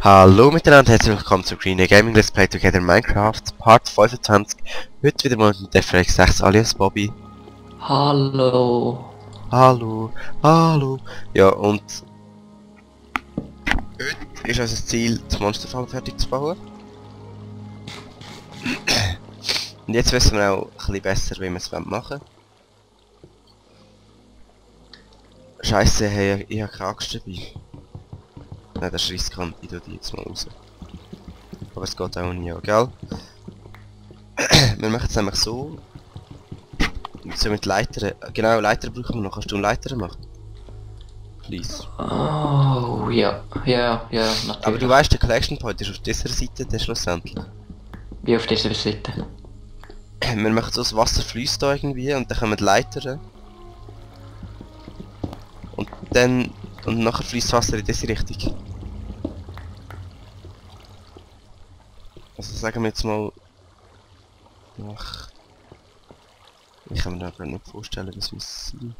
Hallo miteinander, herzlich willkommen zu Green Gaming Let's Play Together Minecraft Part 25. Heute wieder mal mit der Freak 6 alias Bobby. Hallo. Hallo, hallo. Ja, und heute ist unser Ziel, das Monsterfall fertig zu bauen. Und jetzt wissen wir auch ein bisschen besser, wie wir es machen wollen. Scheiße, hey, ich habe keine Axt dabei. Nein, das ist riskant, ich tue die jetzt mal raus. Aber es geht auch nie, gell? Wir machen es nämlich so. So mit Leitern. Genau, Leiter brauchen wir noch. Kannst du einen Leiter machen? Please. Oh, ja, natürlich. Aber du weißt, der Collection Point ist auf dieser Seite dann schlussendlich. Wie auf dieser Seite? Wir machen so, das Wasser fließt da irgendwie und dann kommen die Leitern. Und dann... Und nachher fließt das Wasser in diese Richtung. Also sagen wir jetzt mal... Ach... Ich kann mir da gerade nicht vorstellen, was muss sein.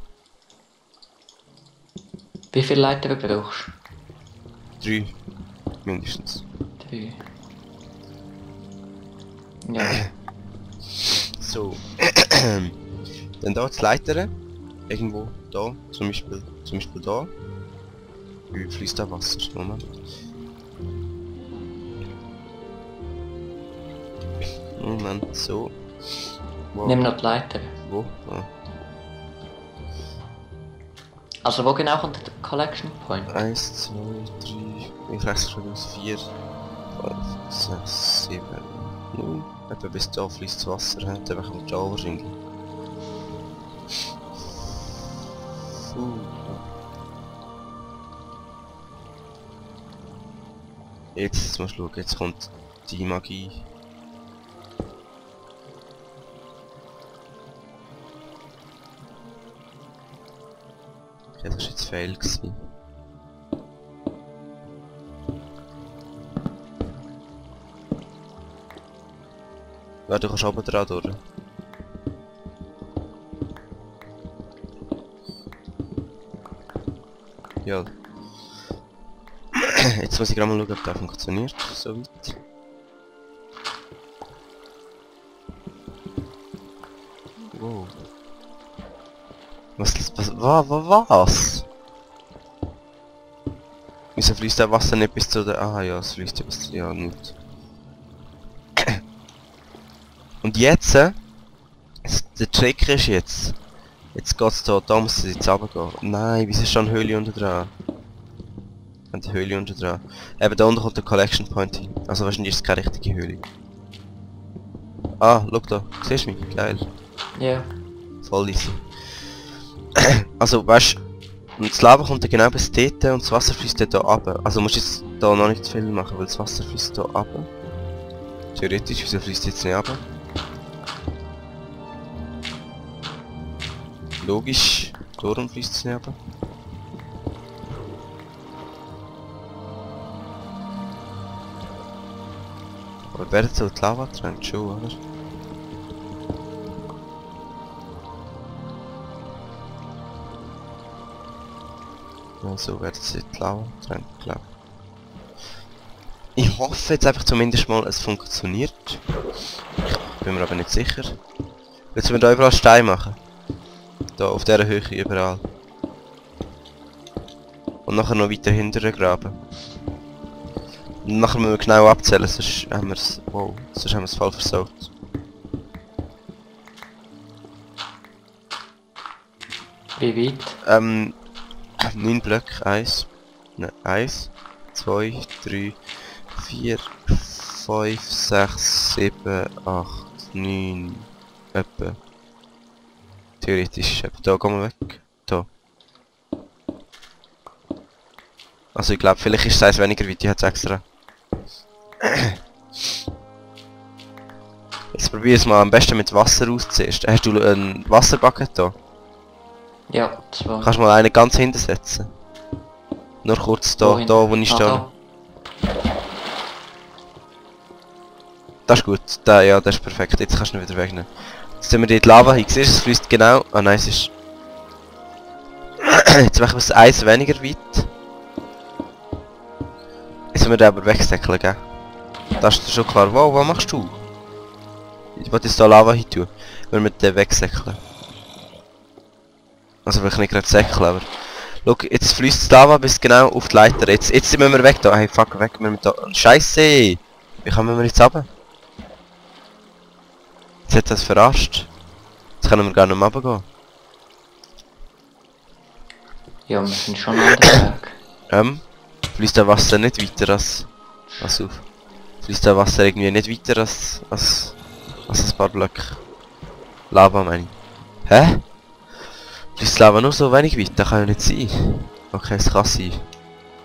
Wie viele Leiter brauchst 3. Mindestens. du? 3. Ja. So. Dann da die Leitern. Irgendwo da. Zum Beispiel da. Wie fließt da Wasser? Moment. Moment, so. Wow. Nimm noch die Leiter. Wo? Ah. Also wo genau kommt der Collection Point? 1, 2, 3, ich rechne schon aus 4, 5, 6, 7, 9. Etwa bis da fließt das Wasser, dann kommt da wahrscheinlich. Jetzt musst du schauen, jetzt kommt die Magie. Okay, das war jetzt fail gewesen. Ja, du kannst oben dran durch. Ja. Jetzt muss ich gerade mal schauen, ob das funktioniert, so weit. Wow. Was? Wieso fließt das Wasser nicht bis zu der... Ah ja, es fließt bis... Ja, nicht. Und jetzt... der Trick ist jetzt... Jetzt geht's da muss es jetzt runtergehen. Nein, wieso ist schon eine Höhle unten dran? Die Höhle unten dran. Eben da unten kommt der Collection Point hin. Also wahrscheinlich ist es keine richtige Höhle. Ah, schau da. Siehst du mich? Geil. Ja. Voll easy. Also weißt du, das Lava kommt dann genau bis dort und das Wasser fließt dort runter. Also musst du jetzt da noch nicht zu viel machen, weil das Wasser fließt da runter. Theoretisch, wieso fließt jetzt nicht runter? Logisch, darum fließt es nicht runter. Aber werden so die Lava trennt schon, oder? Ja, so werden sie die Lava trennt, glaube ich. Ich hoffe jetzt einfach zumindest mal, es funktioniert. Ich bin mir aber nicht sicher. Jetzt müssen wir da überall Stein machen. Da auf dieser Höhe überall. Und nachher noch weiter hinterher graben. Und nachher müssen wir genau abzählen, sonst haben wir es... Wow, sonst haben wir es voll versaut. Wie weit? 9 Blöcke, 1, 2, 3, 4, 5, 6, 7, 8, 9, etwa. Theoretisch, da gehen wir weg. Da. Also ich glaube, vielleicht ist es eins weniger weit, ich hätte es extra. Jetzt probier es mal am besten mit Wasser aus zuerst. Hast du ein Wasserbucket da? Ja, 2. Kannst du mal einen ganz hintersetzen? Nur kurz da, Wohin? wo ich stehe. Da. Das ist gut, ja, das ist perfekt. Jetzt kannst du ihn wieder wegnehmen. Jetzt tun wir die Lava hin. Siehst du, es fließt genau... Ah nein, es ist... Jetzt machen wir es eins weniger weit. Jetzt müssen wir den aber wegsäckeln, gell? Das ist dir schon klar. Wow, was machst du? Ich wollte jetzt da Lava hin tun. Wir müssen den wegsäckeln. Also vielleicht nicht gerade säckeln, aber... Schau, jetzt fließt das Lava bis genau auf die Leiter. Jetzt müssen wir weg da. Hey, fuck, weg. Wir müssen da... Scheisse! Wie kommen wir jetzt runter? Jetzt hat das verarscht. Jetzt können wir gar nicht mehr runtergehen. Ja, wir sind schon an der Weg. Fließt das Wasser nicht weiter als... Pass auf. Fließt das Wasser irgendwie nicht weiter als ein paar Blöcke. Lava meine ich. Hä? Fließt Lava nur so wenig weiter? Das kann ja nicht sein. Okay, es kann sein.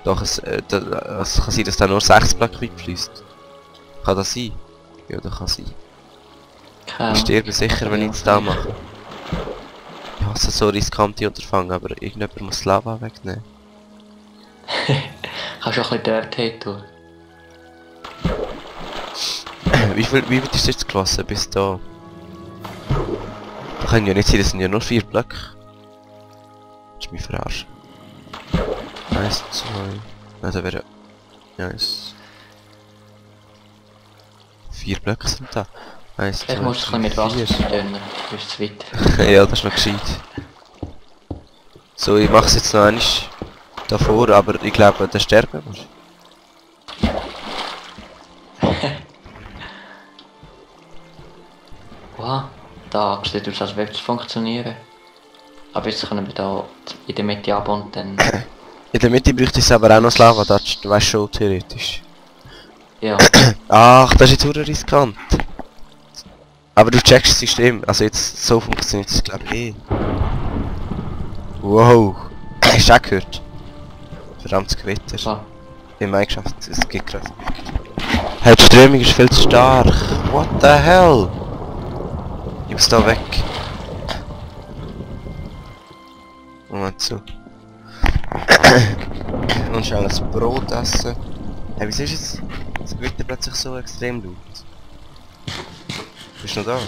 Doch, es kann sein, dass da nur 6 Blöcke weit fließt. Kann das sein? Ja, das kann sein. Ich sterbe sicher, wenn ich es da mache. Ich hasse so riskante Unterfangen, aber irgendjemand muss Lava wegnehmen. Kannst du auch ein bisschen dort hin tun? Wie weit ist jetzt gelassen bis da? Das kann ja nicht sein, das sind ja nur 4 Blöcke. Das ist mich verarschen. 1, 2... Nein, da wäre... Ja, 1... 4 Blöcke sind da. 1, 2, ich muss es mit Wasser verdünnen, du bist zu weit. Ja, das ist noch gescheit. So, ich mach's jetzt noch einmal davor, aber ich glaube, der sterben wir. Wow, da sieht aus, als würde es funktionieren. Aber jetzt können wir da in der Mitte ab und dann... In der Mitte bräuchte ich aber auch noch das Lava, das weißt schon theoretisch. Ja. Ach, das ist jetzt sehr riskant. Aber du checkst das System, also jetzt so funktioniert es glaube ich eh. Wow. Hast du auch gehört? Verdammtes Gewitter. So. Ich habe geschafft, es geht gerade. Hey, die Strömung ist viel zu stark. What the hell? Ich muss da weg. Moment so. Und schnell ein Brot essen. Hey, wieso ist jetzt das Gewitter plötzlich so extrem laut? Bist du noch da?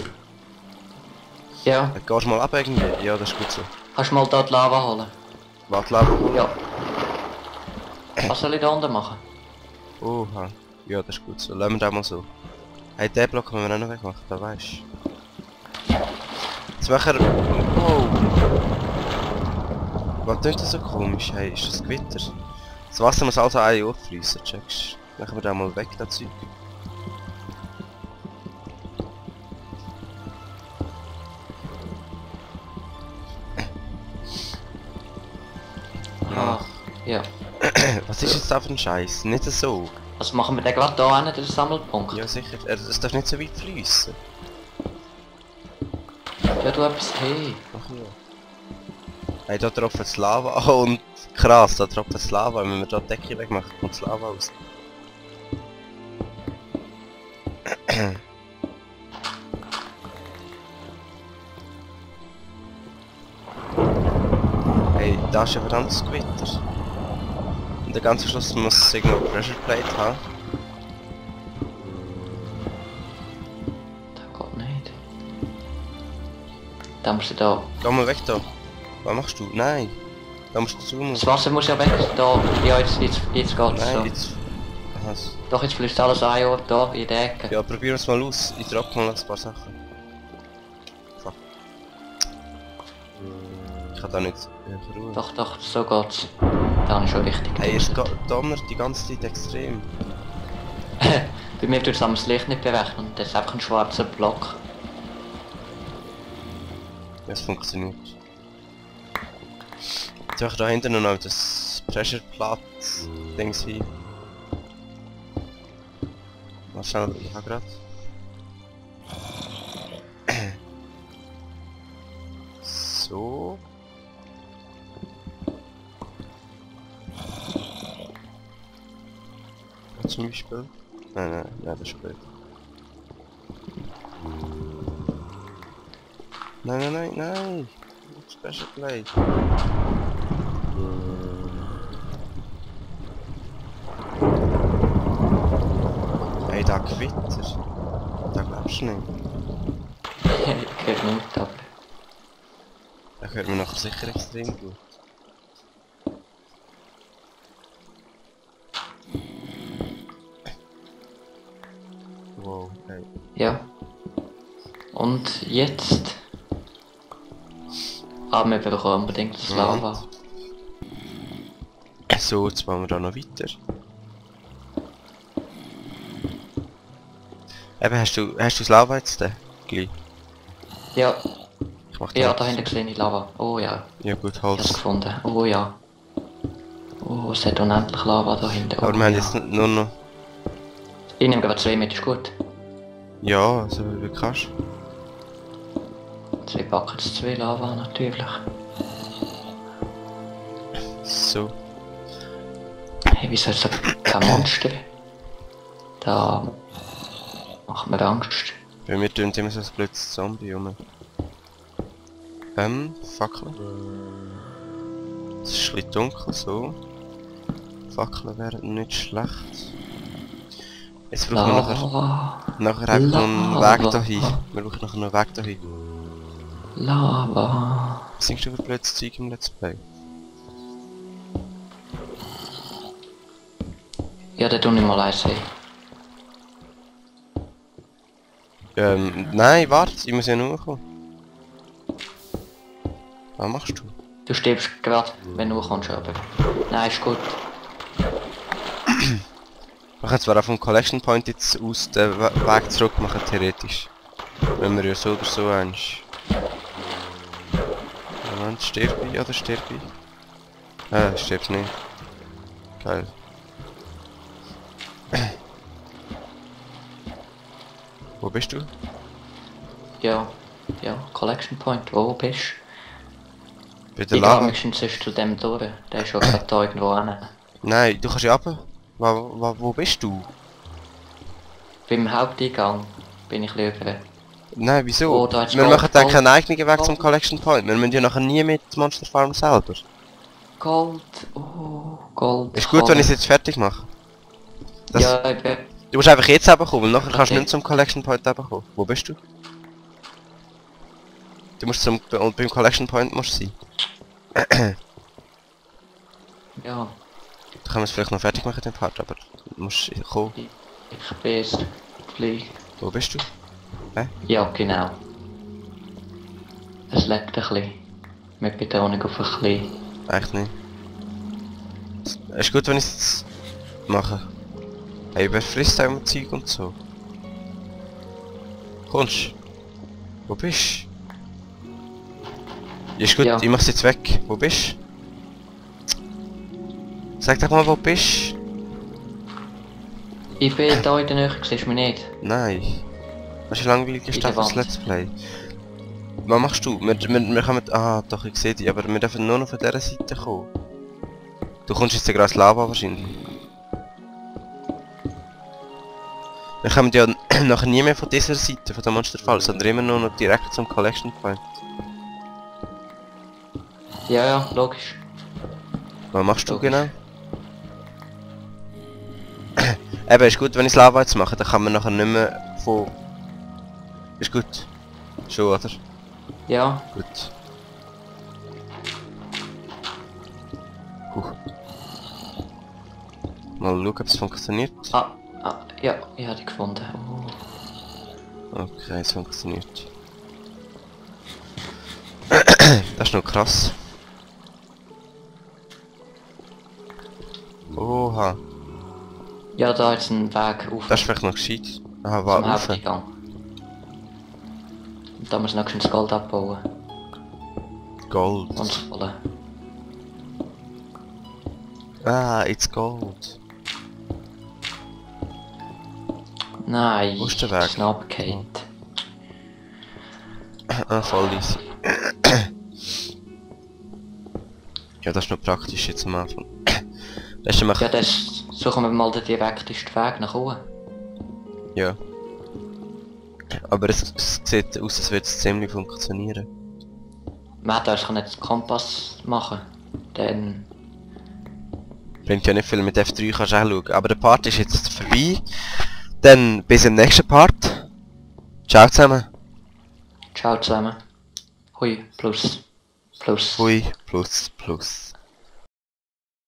Ja. Gehst du mal ab irgendwie? Ja, das ist gut so. Kannst du mal da die Lava holen? Warte, Lava holen? Ja. Was soll ich da unten machen? Oha. Ja, das ist gut so. Lassen wir das mal so. Hey, den Block können wir auch noch wegmachen, da weisst du. Jetzt machen wir... Oh. Was tut das so komisch? Hey, ist das Gewitter? Das Wasser muss also ein Jahr fließen, checkst du? Machen wir da mal weg, das Zeug. Ah, ja. Was ist jetzt da für ein Scheiß? Nicht so. Also machen wir den gerade da hin, den Sammelpunkt? Ja sicher, es darf nicht so weit fließen. Ja, du etwas hey. Ach ja. Hey, da tropft das Lava. Oh, und krass, da tropft das Lava. Wenn wir da die Decke wegmachen, kommt das Lava raus. Hey, da ist ja verdammtes Gewitter. Und der ganze Schluss muss irgendwo Pressure Plate haben. Das geht nicht. Da musst du da... Geh mal weg da. Was machst du? Nein. Da musst du zoomen. Das Wasser muss ja weg, da... Ja, jetzt geht's Nein, so. jetzt... Was? Doch, jetzt fließt alles ein Jahr da in der Ecke. Ja, probier es mal aus. Ich droppe mal ein paar Sachen. Fuck. Ich kann da nicht Ruhe. Doch, so geht's. Da ist schon richtig. Hey, es donnert die ganze Zeit extrem. Bei mir tut es das Licht nicht berechnen, das ist einfach ein schwarzer Block. Ja, es funktioniert. Jetzt mache ich da hinten noch das Pressure Platz Dings hin. Mal schauen, ich habe gerade. So. Zum Beispiel. Nein, das ist blöd. Nein! Special Play. Hey, da Gewitter. Da glaubst du nicht. Ich höre nichts, aber... Da hört man nachher sicher extrem gut. wow, hey. Ja. Und jetzt... Ah, wir brauchen unbedingt das Lava. So, jetzt machen wir da noch weiter. Eben, hast du das Lava jetzt da? Gleich. Ja, Ich mach ja, das. da hinten sehe ich Lava. Oh ja, Ja gut, ich hab's Holz. gefunden. Oh ja. Oh, es hat unendlich Lava da hinten. Aber Oh, wir haben ja. jetzt nur noch... Ich nehme gerade 2 Meter, ist gut. Ja, so wie du kannst. 2 Buckets, 2 Lava natürlich. So. Hey, wieso ist da kein Monster? Da macht mir Angst. Bei mir tönt immer so ein blödes Zombie rum. Fackeln. Es ist ein bisschen dunkel, so. Fackeln wären nicht schlecht. Jetzt brauchen wir nachher einfach noch einen Weg dahin. Wir brauchen nachher noch einen Weg dahin. Lava. Singst du über blödes Zeug im Let's Play? Ja, der tue ich mal eins sehen. Nein, warte, ich muss ja nur kommen. Was machst du? Du stirbst gerade, wenn du kommst, aber... Nein, ist gut. Wir können zwar auf dem Collection Point jetzt aus den Weg zurück machen, theoretisch. Wenn wir ja so oder so eins. Moment, stirb ich oder stirb ich? Stirbst nicht. Geil. Wo bist du? Ja, ja, Collection Point, wo bist Bei du? der Ich glaube, Lava? wir sind sonst zu dem durch. Der ist schon gerade da irgendwo hin. Nein, du kannst ja runter. Wo bist du? Beim Haupteingang bin ich lieber. Nein, wieso? Oh, da hat's Wir Gold, machen dann Gold, keinen eigenen Weg zum Gold. Collection Point. Wir müssen ja nachher nie mit Monster Farm selber. Gold, oh, Gold. Ist gut, wenn ich es jetzt fertig mache. Das, Ja, ich bin... Du musst einfach jetzt kommen, weil nachher kannst du Okay. nicht zum Collection Point kommen. Wo bist du? Du musst beim Collection Point musst du sein. Ja, Da können wir es vielleicht noch fertig machen, den Part, aber du musst kommen. ich bin jetzt gleich. Wo bist du? Ja, genau. Es lebt ein bisschen. Mit Betonung auf ein bisschen. Eigentlich nicht. Es ist gut, wenn ich es jetzt mache. Hey, wer frisst auch mit Zeug und so? Kommst? Wo bist du? Ist gut, Ja. ich mach's jetzt weg. Wo bist du? Sag doch mal, wo bist du? Ich bin da in der Nähe, siehst du mich nicht? Nein. Das ist ein langweiliger In Start der fürs Wand. Let's Play. Was machst du? Wir können... Ah, doch, ich sehe dich, aber wir dürfen nur noch von dieser Seite kommen. Du kommst jetzt gerade ins Lava wahrscheinlich. Wir kommen ja nachher nie mehr von dieser Seite, von der Monsterfall, sondern immer nur noch direkt zum Collection Point. Ja, ja, logisch. Was machst du Logisch. genau? Eben, ist gut, wenn ich das Lava jetzt mache, dann kann man nachher nicht mehr von... Ist gut. Schon, oder? Ja, Gut. Mal schauen, ob es funktioniert. ja, ich habe die gefunden. Oh. Okay, es funktioniert. Das ist noch krass. Oha, Ja, da ist ein Weg auf das ist vielleicht noch gescheit. Aha, zum war rauf. Haupteingang. Und da muss noch schön das Gold abbauen Gold. und es voll. Ah, it's gold. Nein, Wo ist der Weg? es ist noch abgefallen. Ah, voll easy. Ja, das ist noch praktisch jetzt am Anfang. Das ist ja Ja, das suchen wir mal den direktesten Weg nach oben. ja. Aber es sieht aus, als würde es ziemlich funktionieren. Man hätte also nicht den Kompass machen. Dann... Bringt ja nicht viel, mit F3 kannst du auch schauen. Aber der Part ist jetzt vorbei. Dann bis im nächsten Part. Ciao zusammen. Ciao zusammen. Hui, plus. Plus. Hui, plus, plus.